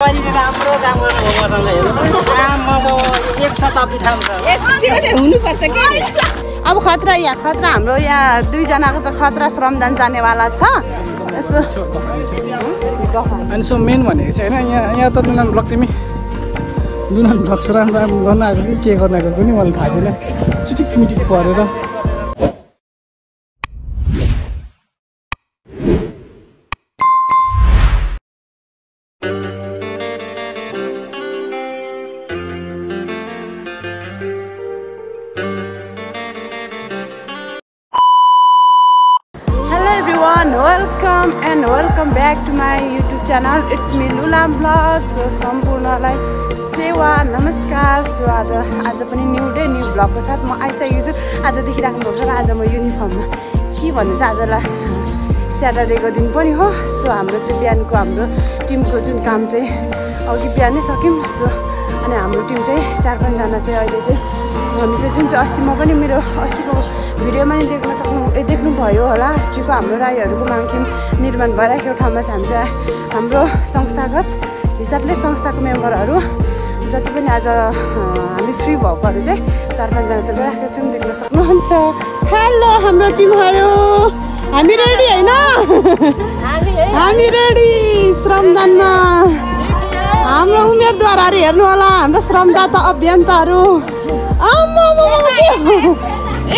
राम्रो काम गर्नु एक शताब्दी थाहा हुनुपर्छ कि अब खतरा हाम्रो यहाँ 2 जनाको चाहिँ खतरा श्रमदान जानेवाला छ यसो अनि सो मेन भनेको चाहिँ होइन यहाँ त लुनान ब्लक तिमी लुनान ब्लक श्रमदान गर्न आएको कि के गर्न आएको पनि मलाई थाहा छैन चिटिक मिटिक परेर welcome back to my YouTube channel. It's me Lulam Vlog. So सम्पूर्णलाई सेवा नमस्कार. सो आज पनि न्यू डे न्यू भ्लगको साथ म आइसकेको छु. आज देखिराख्नु भएको छ आज म युनिफर्ममा के भन्नु छ आजलाई स्याटरडेको दिन पनि हो. सो हाम्रो चाहिँ बिहानको हाम्रो टिमको जुन काम चाहिँ अघि बिहानै सक्यौँ. सो अनि हाम्रो टिम चाहिँ 4-5 जना चाहिँ अहिले चाहिँ हामी चाहिँ जुन चाहिँ अस्ति म पनि मेरो अस्तिको भिडियोमा नि देख्नुभयो होला. अस्तिको हाम्रो राईहरूको माङखिम निर्माण भइरहेको ठाउँमा चाहिँ हाम्रो संस्थागत हिसाबले संस्थाको मेम्बरहरू जति पनि आज हामी फ्री भएकोहरू चाहिँ 4-5 जना चाहिँ गइरहेको छौँ. देख्न सक्नुहुन्छ. हेलो हाम्रो टिमहरू हामी रेडी होइन हामी रेडी श्रमदानमा हाम्रो उम्मेदवारहरू हेर्नु होला हाम्रो श्रमदाता अभियन्ताहरू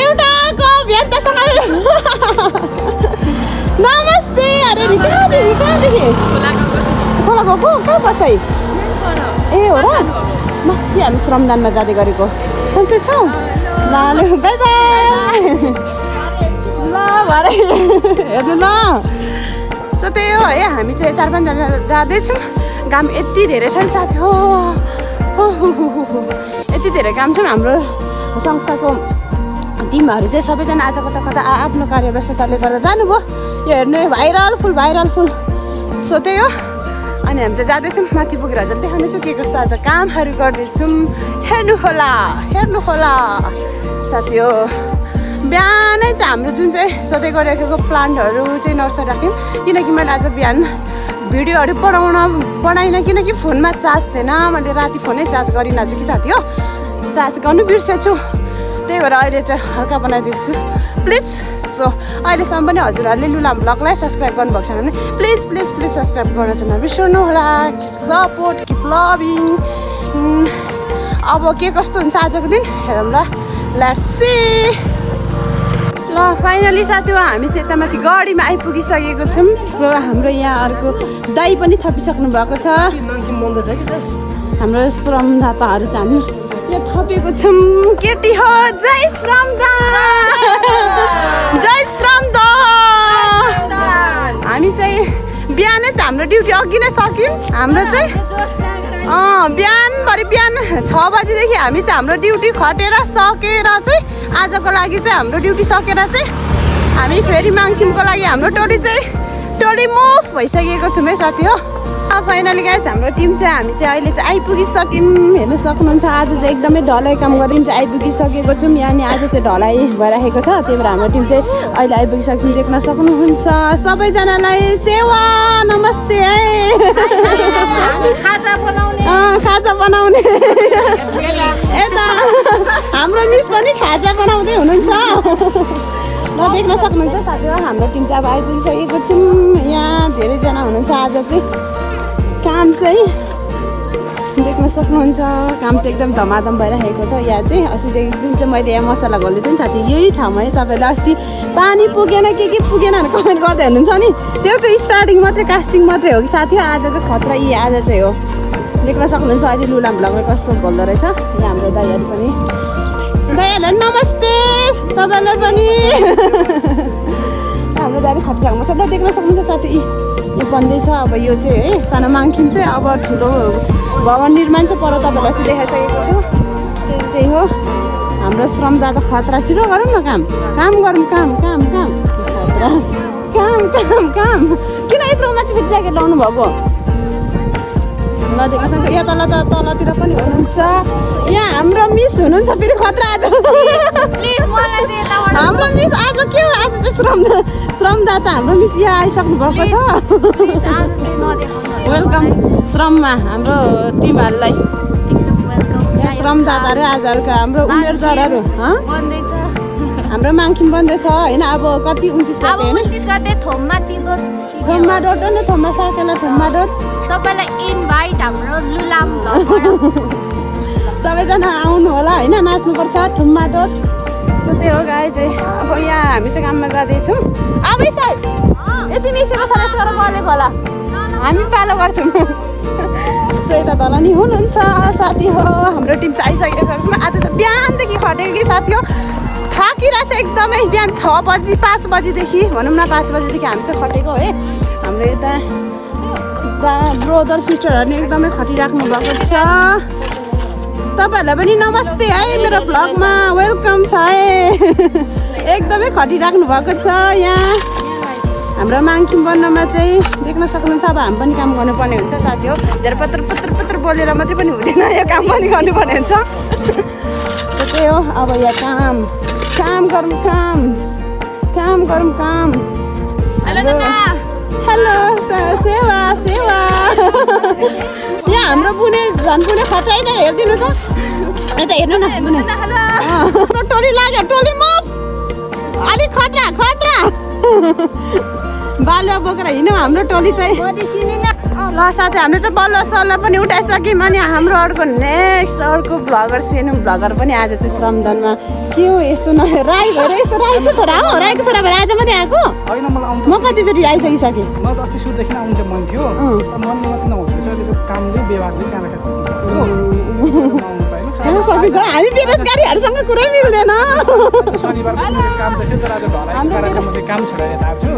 एउटा अर्को अभियन्तासँग नमस्ते. अरे कहाँदेखि खोला गएको कहाँ बस है ए हो र माथि हामी श्रमदानमा जाँदै गरेको सन्चै छौँ ल बाई बाई ल भरे हेर्नु ल. सो त्यही हो है हामी चाहिँ 4-5 जना जाँदैछौँ. घाम यति धेरै छ नि साथी हो यति धेरै काम छ. हाम्रो संस्थाको टिमहरू चाहिँ सबैजना आज कता आफ्नो कार्यव्यस्तताले गर्दा जानुभयो. यो हेर्नु भाइरल फुल सो त्यही हो. अनि हामी चाहिँ जाँदैछौँ माथि पुगेर हजुर देखाउँदैछौँ के कस्तो आज कामहरू गर्दैछौँ. हेर्नु होला साथी हो. बिहानै चाहिँ हाम्रो जुन चाहिँ सधैँ गरिराखेको प्लान्टहरू चाहिँ नर्सरी राख्यौँ किनकि मैले आज बिहान भिडियोहरू बनाइनँ किनकि फोनमा चार्ज थिएन. मैले राति फोनै चार्ज गरिनँ कि साथी हो चार्ज गर्नु बिर्सेछु. त्यही भएर अहिले चाहिँ हल्का बनाइदिएको छु प्लिज. सो अहिलेसम्म पनि हजुरहरूले लुलाम भ्लगलाई सब्सक्राइब गर्नुभएको छ भने प्लिज सब्सक्राइब गर्न चाहिँ नबिर्सनु होला. Support keep loving. अब के कस्तो हुन्छ आजको दिन हेरौँ ल. Let's see. ल फाइनली साथी हो हामी चाहिँ यता माथि गाडीमा आइपुगिसकेको छौँ. सो हाम्रो यहाँ अर्को दाई पनि थपिसक्नु भएको छ. हाम्रो श्रमदाताहरू चाहिँ हामी यहाँ थपेको छौँ. केटी हो जय श्रमदान. हामी चाहिँ बिहानै चाहिँ हाम्रो ड्युटी अघि नै सक्यौँ. हाम्रो चाहिँ बिहान 6 बजीदेखि हामी चाहिँ हाम्रो ड्युटी खटेर सकेर चाहिँ आजको लागि चाहिँ हाम्रो ड्युटी सकेर चाहिँ हामी फेरि माङखिमको लागि हाम्रो टोली मुभ भइसकेको छौँ है साथी हो. फाइनली गाइज हाम्रो टिम चाहिँ हामी चाहिँ अहिले चाहिँ आइपुगिसक्यौँ. हेर्नु सक्नुहुन्छ आज चाहिँ एकदमै ढलाइ काम गरेर चाहिँ आइपुगिसकेको छौँ. यहाँ आज चाहिँ ढलाइ भइरहेको छ. त्यही भएर हाम्रो टिम चाहिँ अहिले आइपुगिसक्यौँ. देख्न सक्नुहुन्छ. सबैजनालाई सेवा नमस्ते है. खाजा बनाउने यता हाम्रो मिस पनि खाजा बनाउँदै हुनुहुन्छ. ल देख्न सक्नुहुन्छ साथीहरू हाम्रो टिम चाहिँ अब आइपुगिसकेको छौँ. यहाँ धेरैजना हुनुहुन्छ आज चाहिँ काम चाहिँ देख्न सक्नुहुन्छ. काम चाहिँ एकदम धमाधम भइरहेको छ. यहाँ चाहिँ अस्तिदेखि जुन चाहिँ मैले यहाँ मसला घोल्दै थिएँ साथी यही ठाउँमा है. तपाईँले अस्ति पानी पुगेन के पुगेन भनेर कमेन्ट गर्दै हुनुहुन्छ नि त्यो चाहिँ स्टार्टिङ मात्रै कास्टिङ मात्रै हो कि साथी हो. आज चाहिँ खतरा आज चाहिँ हो. देख्न सक्नुहुन्छ अहिले लुलाम भ्लगमा कस्तो बोल्दो रहेछ. यहाँ हाम्रो दाइहरू पनि दाइहरूलाई नमस्ते तपाईँलाई पनि हाम्रो दाइले खटिराख्नु छ. देख्न सक्नुहुन्छ साथी यो बन्दैछ. अब यो चाहिँ है सानो माङखिम चाहिँ अब ठुलो भवन निर्माण चाहिँ पर तपाईँलाई चाहिँ देखाइसकेको छु. त्यही हो हाम्रो श्रमदाता खतरा. छिटो गरौँ न काम गरौँ काम खतरा काम किन यत्रो माथि फेरि ज्याकेट लाउनु भएको ल देख्न सक्नुहुन्छ. यहाँ तलतिर पनि हुनुहुन्छ. यहाँ हाम्रो मिस हुनुहुन्छ फेरि खतरा आज. हाम्रो मिस आज के हो आज चाहिँ श्रमदाता हाम्रो मिस यहाँ आइसक्नु भएको छ. वेलकम श्रममा हाम्रो टिमहरूलाई यहाँ श्रमदाताहरू आजहरूका हाम्रो उमेरदारहरू हाम्रो माङखिम बन्दैछ होइन अब कति 29 गते होइन थोम्मा डोट नै थोम्मा साकेला थोम्मा डोट सबैलाई इन्भाइट हाम्रो लुलाम सबैजना आउनु होला होइन नाच्नुपर्छ थुम्मा डोट सो त्यही हो गाई चाहिँ अब यहाँ हामी चाहिँ काममा जाँदैछौँ अब यति मिठो सरेस्टर गलेको होला हामी पालो गर्छौँ सो यता तल नि हुनुहुन्छ साथी हो हाम्रो टिम चाहिँ आइसकेको छ आज चाहिँ बिहानदेखि खटेको कि साथी हो थाकिरहेको छ एकदमै बिहान 6 बजी 5 बजीदेखि भनौँ न 5 बजीदेखि हामी चाहिँ खटेको है हाम्रो यता ब्रदर सिस्टरहरूले एकदमै खटिराख्नु भएको छ तपाईँहरूलाई पनि नमस्ते है मेरो भ्लगमा वेलकम छ है एकदमै खटिराख्नु भएको छ यहाँ हाम्रो माङखिम बन्नमा चाहिँ देख्न सक्नुहुन्छ अब हामी पनि काम गर्नुपर्ने हुन्छ साथी हो धेरै पत्र बोलेर मात्रै पनि हुँदैन यो काम पनि गर्नुपर्ने हुन्छ त्यही हो अब यहाँ काम गरौँ हेलो सेवा यहाँ हाम्रो बुने झन् बुने खतरा त हेरिदिनु त यता हेर्नु न बुने टोली लाग्यो टोली म अलिक खतरा बालुवा बोकेर हिँड्यौँ हाम्रो टोली चाहिँ ल साथै हामीले चाहिँ बल्ल सल्ल पनि उठाइसक्यौँ अनि हाम्रो अर्को भ्लगर पनि आज चाहिँ श्रमदानमा के हो यस्तो न राई भएर यस्तो राईको छोरा हो राईको छोरा भएर आज मात्रै आएको म कतिचोटि आइसकिसकेँ म त अस्ति सुरुदेखि आउनु मन थियो मनले मात्रै नहुँदैछ त्यो कामले व्यवहारले सकिन्छ हामी बेरोजगारीहरूसँग कुरै मिल्दैन शनिबार काम थियो तर आज घर काम छोडेर यता छु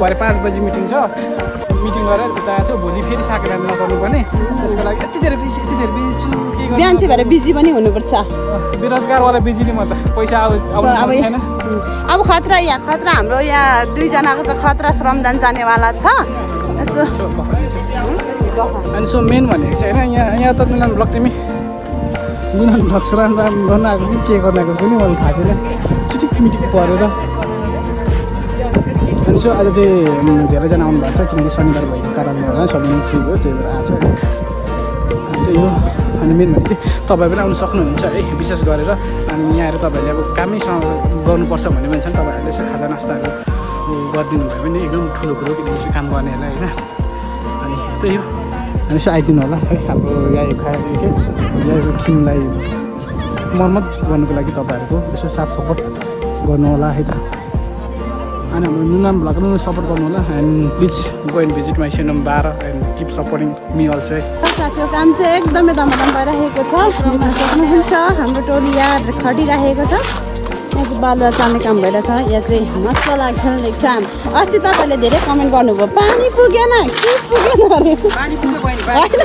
भरे 5 बजी मिटिङ छ मिटिङ गरेर उता छु भोलि फेरि साकेर नचल्नु पर्ने त्यसको लागि यति धेरै बिजी छु के गर्नु बिहान चाहिँ भएर बिजी पनि हुनुपर्छ बेरोजगारवाला बिजी नि म त पैसा अब छैन अब खतरा हाम्रो यहाँ 2 जनाको चाहिँ खतरा श्रमदान जानेवाला छ यसो अनि सो मेन भनेको चाहिँ होइन यहाँ त मिलाउनु ब्लग तिमी मिलाउनु ब्लग राम गर्न आएको कि के गर्न आएको पनि मलाई थाहा छैन मिटिङ परेर अनि सो आज चाहिँ धेरैजना आउनु भएको छ किनकि शनिबार भएको कारणले होला सबैजना फ्री भयो त्यही भएर आएको छ त्यही हो अनि मेन भने चाहिँ तपाईँ पनि आउनु सक्नुहुन्छ है विशेष गरेर अनि यहाँ आएर तपाईँहरूले अब कामैसँग गर्नुपर्छ भन्ने पनि छ नि तपाईँहरूले यसो खाजा नास्ताहरू गरिदिनु भयो भने एकदम ठुलो कुरो किनकि काम गर्नेहरूलाई होइन अनि त्यही हो अनि यसो आइदिनु होला है हाम्रो यहाँ खायो खिमलाई मर्मत गर्नुको लागि तपाईँहरूको यसो साथ सपोर्ट गर्नु होला है त अनि हाम्रो नुनाम भ्लगमा सपोर्ट गर्नु होला and please go and visit my channel 12 and keep supporting me also है साथीको काम चाहिँ एकदमै दमादम भइरहेको छ देख्न सक्नुहुन्छ हाम्रो टोली यहाँ खटिरहेको छ यहाँ चाहिँ बालुवा चाल्ने काम भइरहेछ यहाँ चाहिँ मसला खेल्ने काम अस्ति तपाईँले धेरै कमेन्ट गर्नुभयो पानी पुगेन के पुगेन अरे होइन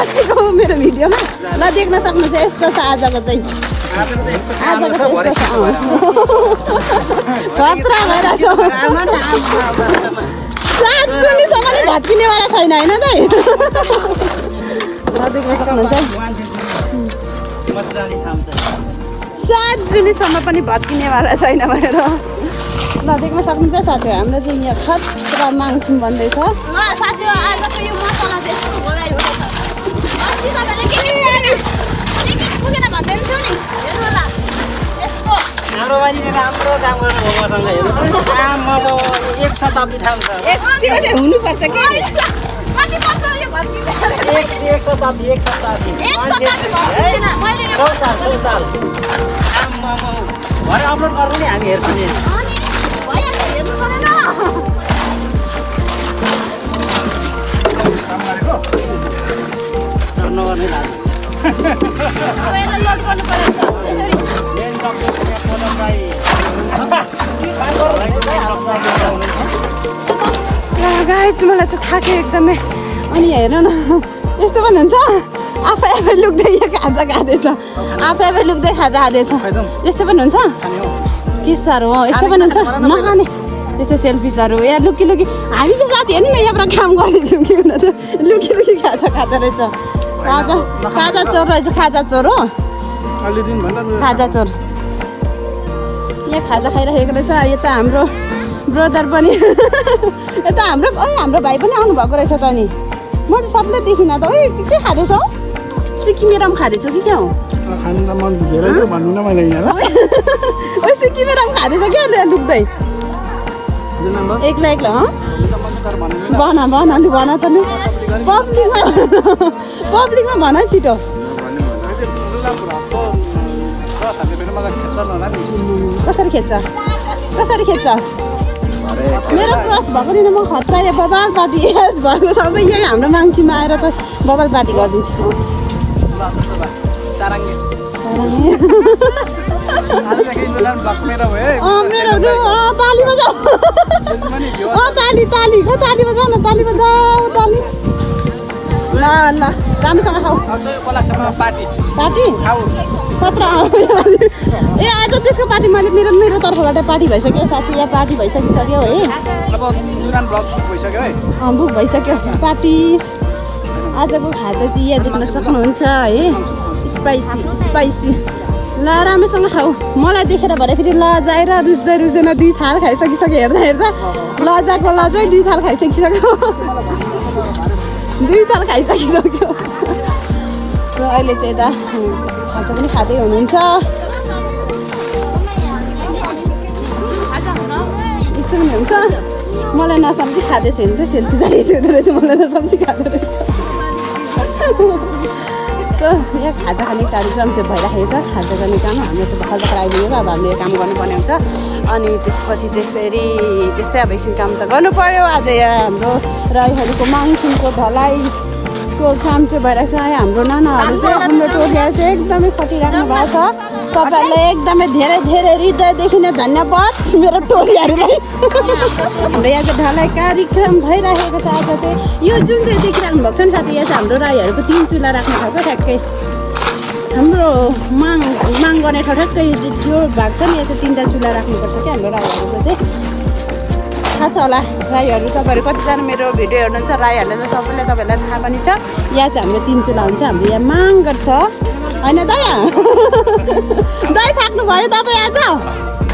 अस्तिको मेरो भिडियोमा ल देख्न सक्नुहुन्छ यस्तो छ आजको चाहिँ खतरा भइरहेछ 7 जुनीसम्म नि भत्किनेवाला छैन होइन त देख्न सक्नुहुन्छ 7 जुनीसम्म पनि भत्किनेवाला छैन भनेर ल देख्न सक्नुहुन्छ साथीहरू हाम्रो चाहिँ यहाँ खतरा माङखिम बन्दैछ ल साथीहरू आजको यो मसला चाहिँ यस्तो घोलाइ हुँदैछ अस्ति तपाईँले के पुगेन भन्दै थियो नि हेर्नु होला यस्तो हाम्रो मान्छेले राम्रो काम गर्नु मसँग हेर्नु आम्मामा 1 शताब्दी थाम छ यस्तो चाहिँ हुनुपर्छ के कति वर्ष यो भत्किँदै 1 शताब्दी भत्किँदैन मैले 100 साल आम्मामा भरे अपलोड गर्नु नि हामी हेर्छौँ नि भइहाल्छ हेर्नु परेन काम गरेको नगर्नै लाग्छ अब यसलाई लोड गर्नु पर्छ यसरी गाइस मलाई चाहिँ थाक्यो एकदमै अनि हेर न यस्तो पनि हुन्छ आफै लुक्दै खाजा खाँदैछ आफै लुक्दै खाजा खाँदैछ यस्तो पनि हुन्छ के साह्रो हो यस्तो पनि हुन्छ नखाने त्यस्तो सेल्फिसहरू या लुकी हामी चाहिँ साथी हेर्नु न यहाँबाट काम गर्दैछौँ के हुन त लुकी खाजा खाँदो रहेछ खाजा चोर रहेछ खाजा चोर हो खाजा चोर यहाँ खाजा खाइरहेको रहेछ यता हाम्रो ब्रदर पनि यता हाम्रो भाइ पनि आउनु भएको रहेछ त नि म त सबले देखिनँ त। ओइ के खाँदैछौ? सिक्किमे रम खाँदैछौ कि क्या हो? खानु त मन धेरै थियो भन्नु न मैले यहाँ। ओइ सिक्किमे रम खाँदैछ क्या ले डुब्दै। एक्लै एक्लै भन लु भन त लु। पब्लिकमा भन छिटो। कसरी खेच्छ? मेरो क्रस भएको दिन म खतरा या बबाल पार्टी भएको सबै यही हाम्रो माङ्कीमा आएर चाहिँ बबाल पार्टी गरिदिन्छु। मेरो ताली बजाऊ। ताली बजाऊ न, ताली बजाऊ ताली। ल राम्रोसँग खाऊ। पार्टी खतरा। ए आज त्यसको पार्टी मैले मेरो तर्फबाट पार्टी भइसक्यो साथी। यहाँ पार्टी भइसकिसक्यो है। बुक भइसक्यो पार्टी। आजको खाजा चाहिँ यहाँ देख्न सक्नुहुन्छ है। स्पाइसी। ल राम्रोसँग खाऊ। मलाई देखेर भरे फेरि लजाएर रुच्दैन 2 थाल खाइसकिसक्यो। हेर्दा लजाको लजै 2 थाल खाइसकिसक्यो। 2 थाल खाइसकिसक्यो। सो अहिले चाहिँ यता खाजा पनि खाँदै हुनुहुन्छ। यस्तो पनि हुन्छ। मलाई नसम्झी खाँदैछ भने चाहिँ सेल्फी चाहिएको हुँदो रहेछ। मलाई नसम्झी खाँदो रहेछ। सो यहाँ खाजा खाने कार्यक्रम चाहिँ भइराखेको छ। खाजा गर्ने काम हाम्रो चाहिँ भर्खर आइदिएको। अब हामीले काम गर्नुपर्ने हुन्छ। अनि त्यसपछि चाहिँ फेरि त्यस्तै अब एकछिन काम त गर्नु पर्यो। आज यहाँ हाम्रो राईहरूको माङसिङको ढलाइको काम चाहिँ भइरहेको छ। यहाँ हाम्रो नानाहरू चाहिँ हाम्रो टोलीहरू चाहिँ एकदमै खटिराख्नु भएको छ। तपाईँहरूलाई एकदमै धेरै हृदयदेखि नै धन्यवाद मेरो टोलीहरूलाई। हाम्रो यहाँ चाहिँ ढलाइ कार्यक्रम भइरहेको छ। आज चाहिँ यो जुन चाहिँ देखिराख्नु भएको छ नि साथी, यहाँ चाहिँ हाम्रो राईहरूको 3 चुल्हा राख्ने ठाउँ क्या ठ्याक्कै। हाम्रो माग गर्ने ठाउँ ठ्याक्कै त्यो भएको छ नि। यहाँ चाहिँ 3टा चुल्हा राख्नुपर्छ क्या हाम्रो राईहरूको चाहिँ। थाहा छ होला राईहरू तपाईँहरू कतिजना मेरो भिडियो हेर्नुहुन्छ राईहरूले त सबैले तपाईँहरूलाई थाहा पनि छ। यहाँ चाहिँ हाम्रो 3 चुल्हा हुन्छ। हाम्रो यहाँ माग छ होइन दया? दया थाक्नु भयो तपाईँ आज?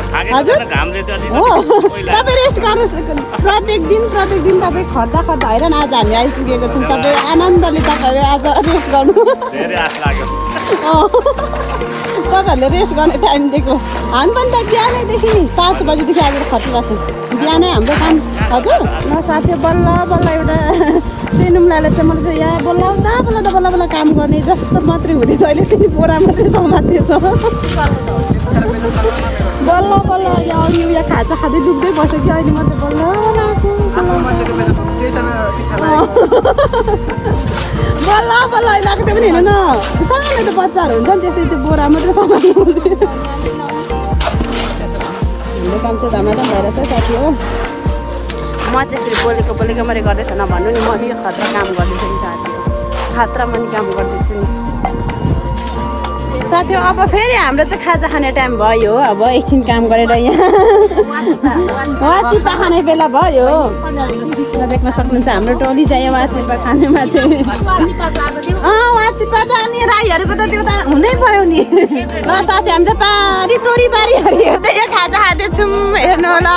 हजुर हो। तपाईँ रेस्ट गर्नुहोस्। प्रत्येक दिन तपाईँ खट्दा हैरान। आज हामी आइपुगेको छौँ। तपाईँ आनन्दले तपाईँहरू आज रेस्ट गर्नु। तपाईँहरूले रेस्ट गर्ने टाइम दिएको। हामी पनि त बिहानैदेखि 5 बजीदेखि आज खटिरहेको छौँ। बिहानै हाम्रो काम। हजुर ल साथी बल्ल एउटा सेनुमलाले चाहिँ मलाई चाहिँ यहाँ बल्ल काम गर्ने जस्तो मात्रै हुँदैछ। अहिले पनि बोरा मात्रै समातेछ। बल्ल यहाँ खाजा खाँदै डुब्दै बस्यो कि अहिले मात्रै बल्ल अहिले आएको पनि हेर्नु न। सानो त बच्चाहरू हुन्छ नि त्यस्तै त्यो बोरा मात्रै समात्नु हुँदैन। हाम्रो काम चाहिँ धमाधम भइरहेछ साथी हो। म चाहिँ फेरि बोलेको मैले गर्दैछ नभन्नु नि। म नि खतरा काम गर्दैछु नि साथी हो। खतरा पनि काम गर्दैछु नि साथी हो। अब फेरि हाम्रो चाहिँ खाजा खाने टाइम भयो। अब एकछिन काम गरेर यहाँ वाचिपा खाने बेला भयो। देख्न सक्नुहुन्छ हाम्रो टोली चाहिँ वाचिपा खानेमा चाहिँ। वाचिपा त अनि राईहरूको त त्यो त हुनै पर्यो नि। ल साथी हामी चाहिँ तोरी बारीहरू हेर्दै यहाँ खाजा खाँदैछौँ। हेर्नु होला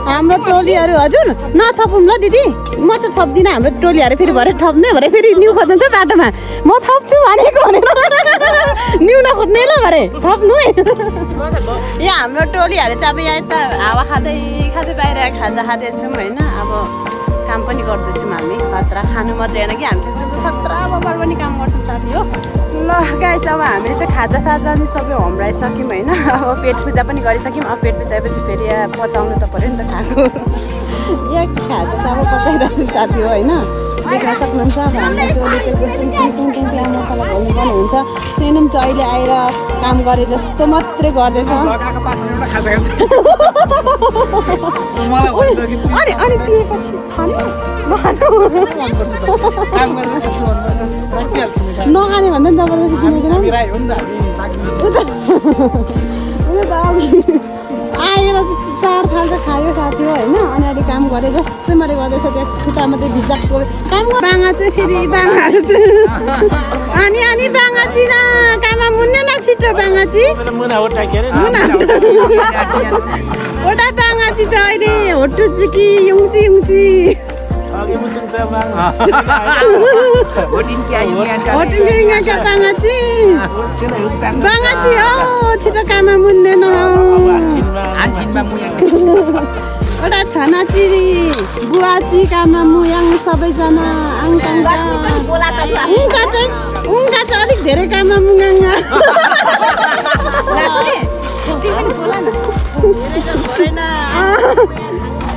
हाम्रो टोलीहरू। हजुर नथपौँ ल दिदी। म त थप्दिनँ। हाम्रो टोलीहरू फेरि भरे थप्ने भरे फेरि न्यु खोज्नुहुन्छ बाटोमा। म थप्छु भनेको न्यु नखोज्ने ल भरे थप्नु है। यहाँ हाम्रो टोलीहरू चाहिँ अब यहाँ यता हावा खाँदै बाहिर खाजा खाँदैछौँ होइन। अब काम पनि गर्दैछौँ हामी। खतरा खानु मात्रै होइन कि हामी चाहिँ खतरा बबाल पनि काम गर्छौँ साथी हो। ल गाइस अब हामीले चाहिँ खाजा साजा नि सबै होम्राइसक्यौँ होइन। अब पेट पूजा पनि गरिसक्यौँ। अब पेट पूजापछि फेरि यहाँ पचाउनु त पऱ्यो नि त खाएको। यहाँ खाजा त अब पचाइरहेको छौँ साथी हो होइन। देख्न सक्नुहुन्छ अब हाम्रो टोली चाहिँ मसला भल्नु पनि हुन्छ। सेनुम चाहिँ अहिले आएर काम गरे जस्तो मात्रै गर्दैछ। अनि पिएपछि नखाने भन्दा नि जबरजस्ती आएर 4 थाल चाहिँ खायो साथी हो होइन। अनि अहिले काम गरे जस्तै मात्रै गर्दैछ। त्यो खुट्टा मात्रै भिजाएको काम बाँगा चाहिँ फेरि बाँगाहरू चाहिँ अनि बाँगाची न काममा मुन्ने न छिटो बाँगाची ओटा बाँगाची चाहिँ अहिले होटु चिकी युङची अघि मुचुङ चबाङ होटिन क्या होटिन यहाँ क्या बाँगाची बाँगाची हो छिटो काममा मुन्दैन आन्ठिनमा मुयाङ एउटा छनाचिरी बुवाची काममा मुयाङ सबैजना उनका चाहिँ अलिक धेरै काममा मुगाङ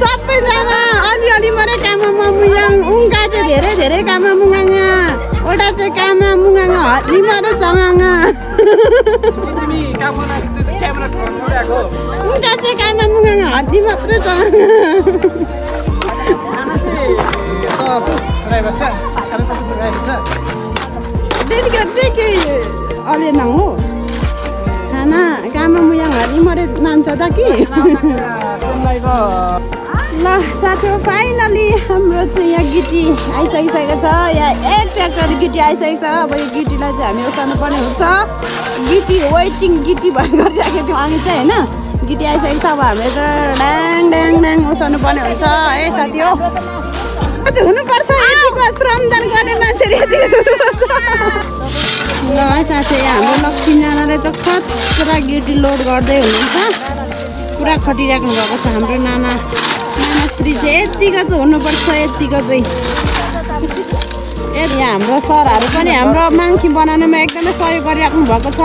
सबैजना अलिअलि मात्रै काममा मुगाङ उनका चाहिँ धेरै धेरै काममा मुगाङ एउटा चाहिँ काममा मुगाङ हल्ली मात्रै चगाङ उनका चाहिँ काममा मुगाङ हल्ली मात्रै चगाङ त्यतिकै अलि न हो खाना काममा मुयाङ हल्ली मात्रै मान्छ त कि ल साथीहरू फाइनली हाम्रो चाहिँ यहाँ गिटी आइसकिसकेको छ यहाँ एक ट्र्याक्टर गिटी आइसकेको छ अब यो गिटीलाई चाहिँ हामी उसाल्नु पर्ने हुन्छ गिटी वेटिङ गिटी भएर गरिराखेको थियौँ अघि चाहिँ होइन गिटी आइसकेको छ अब हामीले चाहिँ ड्याङ ड्याङ ड्याङ उसाल्नु पर्ने हुन्छ है साथी हो हुनुपर्छ यतिको श्रमदान गर्ने मान्छेले ल है साथी हाम्रो लक्ष्मीनारायणले चाहिँ खतरा गिटी लोड गर्दै हुनुहुन्छ पुरा खटिराख्नु भएको छ हाम्रो नानाश्री चाहिँ यतिको चाहिँ हुनुपर्छ यतिको चाहिँ यहाँ हाम्रो सरहरू पनि हाम्रो माङ्खी बनाउनुमा एकदमै सहयोग गरिराख्नु भएको छ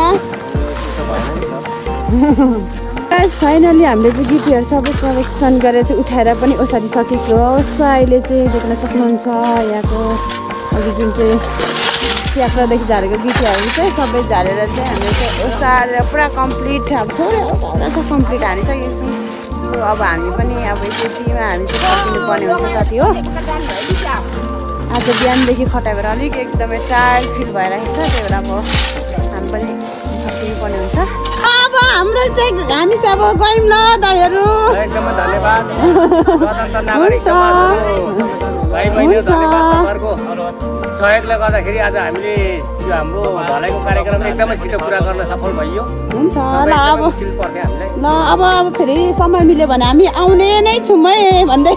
फाइनली हामीले चाहिँ गिटीहरू सबै कलेक्सन गरेर चाहिँ उठाएर पनि ओसारिसकेको होस् अहिले चाहिँ देख्न सक्नुहुन्छ यहाँको अघि जुन चाहिँ ट्र्याक्टरदेखि झारेको गिटीहरू चाहिँ सबै झारेर चाहिँ हामीले चाहिँ ओसारेर पुरा कम्प्लिट अब थोरै ओसारेर चाहिँ कम्प्लिट हालिसकेको छौँ सो अब हामी पनि अब त्यतिमा हामी चाहिँ फर्किनु पर्ने हुन्छ साथी हो आज बिहानदेखि खटाइ भएर अलिक एकदमै टायर्ड फिल भइरहेको छ त्यही भएर अब हामी पनि फर्किनु पर्ने हुन्छ अब हाम्रो चाहिँ हामी चाहिँ अब गयौँ ल दाइहरू एकदमै धन्यवाद सहयोगले गर्दाखेरि आज हामीले यो हाम्रो ढलाइको कार्यक्रम एकदमै छिटो पुरा गर्न सफल भइयो हुन्छ ल अब हामीलाई ल अब फेरि समय मिल्यो भने हामी आउने नै छौँ है भन्दै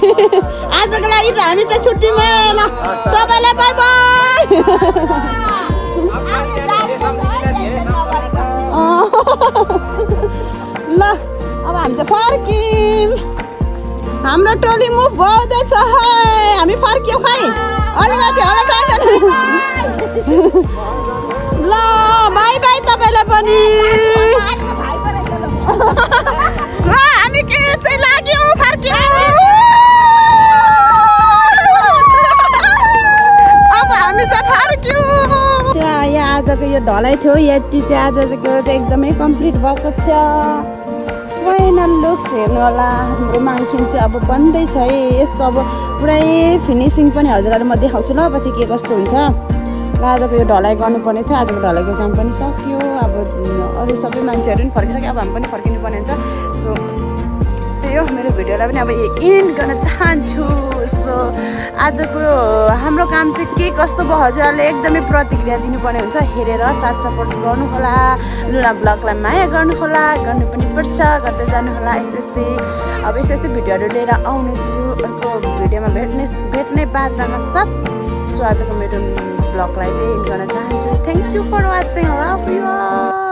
आजको लागि चाहिँ हामी चाहिँ छुट्टीमा ल सबैलाई बाई बाई ल अब हामी चाहिँ फर्क्यौँ हाम्रो टोली मुभ भउँदैछ है हामी फर्क्यौँ खै अलिकति होला चाहिँदैन ल बाई बाई तपाईँलाई पनि ल हामी के चाहिँ लाग्यौँ फर्क्यौँ अब हामी चाहिँ फर्क्यौँ यहाँ आजको यो ढलाइ थियो यति चाहिँ आजको चाहिँ एकदमै कम्प्लिट भएको छ फाइनल लुक्स हेर्नु होला हाम्रो माङ्खिन चाहिँ अब बन्दैछ है यसको अब पुरै फिनिसिङ पनि हजुरहरू म देखाउँछु ल पछि के कस्तो हुन्छ ल आजको यो ढलाइ गर्नुपर्ने थियो आजको ढलाइको काम पनि सक्यो अब अरू सबै मान्छेहरू पनि फर्किसक्यो अब हामी पनि फर्किनु पर्ने हुन्छ सो त्यही हो मेरो भिडियोलाई पनि अब एन्ड गर्न चाहन्छु सो आजको हाम्रो काम चाहिँ के कस्तो भयो हजुरहरूले एकदमै प्रतिक्रिया दिनुपर्ने हुन्छ हेरेर साथ सपोर्ट गर्नुहोला लुना ब्लगलाई माया गर्नुहोला गर्नु पनि पर्छ गर्दै जानुहोला यस्तै अब यस्तै भिडियोहरू लिएर आउनेछु अर्को भिडियोमा भेट्ने बाचामा साथ सो आजको मेरो ब्लगलाई चाहिँ एन्ड गर्न चाहन्छु thank you for watching love you